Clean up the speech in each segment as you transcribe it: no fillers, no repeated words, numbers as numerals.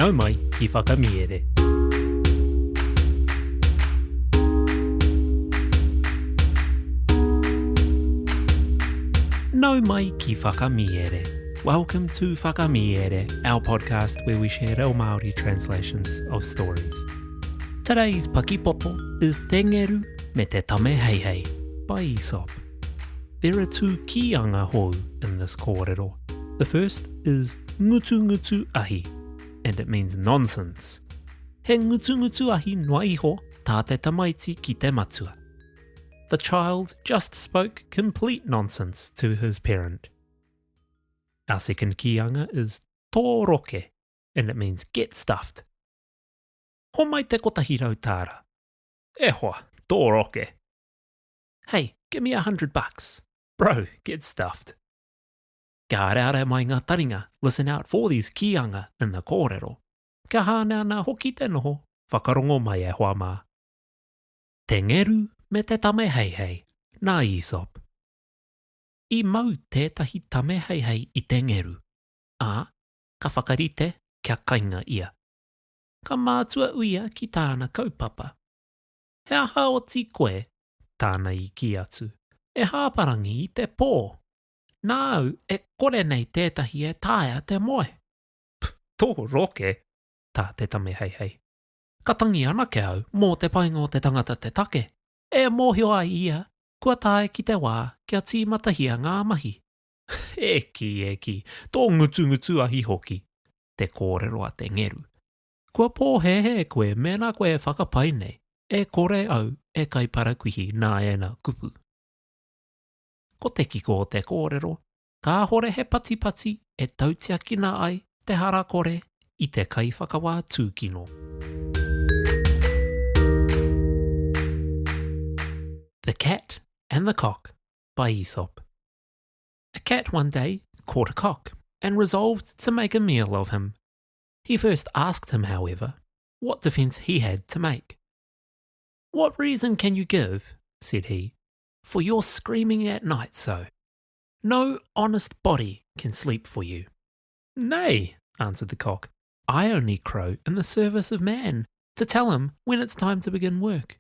Nau mai ki Whakamiere. Nau mai ki Whakamiere. Welcome to Whakamiere, our podcast where we share reo Māori translations of stories. Today's pakipoto is Te Ngeru me te Tame Heihei by Aesop. There are two kīanga hou in this kōrero. The first is ngutungutu ahi, and it means nonsense. He ngutungutu ahi noa iho tā te tamaiti ki te matua. The child just spoke complete nonsense to his parent. Our second kīanga is tō roke, and it means get stuffed. Homai te kotahi tāra. E hoa, tō roke. Hey, give me $100. Bro, get stuffed. Kia areare mai ngā taringa, listen out for these kīanga in the kōrero. Kia hāneanea hoki te noho, whakarongo mai e hoa mā. Te ngeru me te tame heihei, nā Aesop. I mau tētahi tame heihei i te ngeru, ā, ka whakarite kia kainga ia. Ka mātua uia ki tāna kaupapa. He aha oti koe, tāna i kī atu, e hāparangi i te pō? Nāu e kore nei tētahi e taea te moe. Pff, tō roke, tā te tame heihei. Ka tangi anake au mō te painga o te tangata te take, e mōhio ai ia kua tae ki te wā kia tīmatahia ngā mahi. E kī, e kī, tō ngutungutu ahi hoki, te kōrero a te ngeru. Kua pōhēhē koe mēnā koe e whakapae nei, e kore au e kai parakuihi nā ēnā kupu. Ko te kiko o te kōrero, kāhore he patipati e tautiakina ai te hara kore i te kaiwhakawā tūkino. The Cat and the Cock by Aesop. A cat one day caught a cock and resolved to make a meal of him. He first asked him, however, what defence he had to make. What reason can you give, said he, for your screaming at night so? No honest body can sleep for you. Nay, answered the cock, I only crow in the service of man, to tell him when it's time to begin work.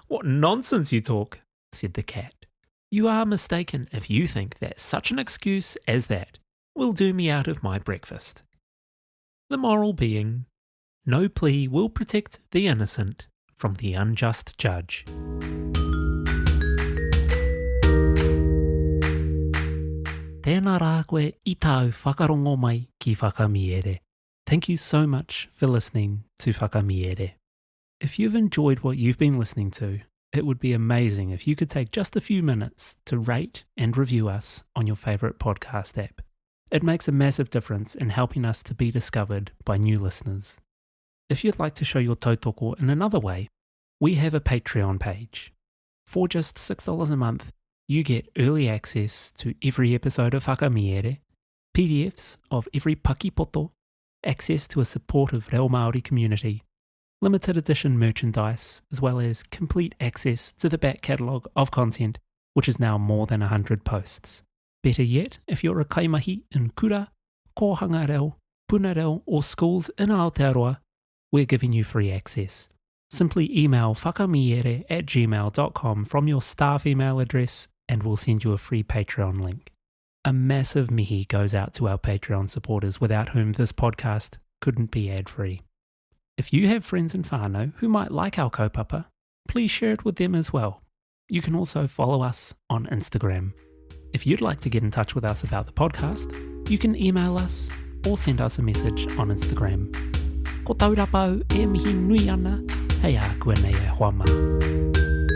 what nonsense you talk, said the cat. You are mistaken if you think that such an excuse as that will do me out of my breakfast. The moral being, no plea will protect the innocent from the unjust judge. Tēnā rā koe i tāu whakarongo mai ki Whakamiere. Thank you so much for listening to Whakamiere. If you've enjoyed what you've been listening to, it would be amazing if you could take just a few minutes to rate and review us on your favourite podcast app. It makes a massive difference in helping us to be discovered by new listeners. If you'd like to show your tautoko in another way, we have a Patreon page. For just $6 a month, you get early access to every episode of Whakamiere, PDFs of every pakipoto, access to a supportive Reo Māori community, limited edition merchandise, as well as complete access to the back catalogue of content, which is now more than 100 posts. Better yet, if you're a kaimahi in kura, kōhanga reo, puna reo, or schools in Aotearoa, we're giving you free access. Simply email whakamiere at gmail.com from your staff email address and we'll send you a free Patreon link. A massive mihi goes out to our Patreon supporters without whom this podcast couldn't be ad free. If you have friends in whānau who might like our kaupapa, please share it with them as well. You can also follow us on Instagram. If you'd like to get in touch with us about the podcast, you can email us or send us a message on Instagram. Ko Taurapa au e mihi nui ana, hei a koe nei e hoa mā.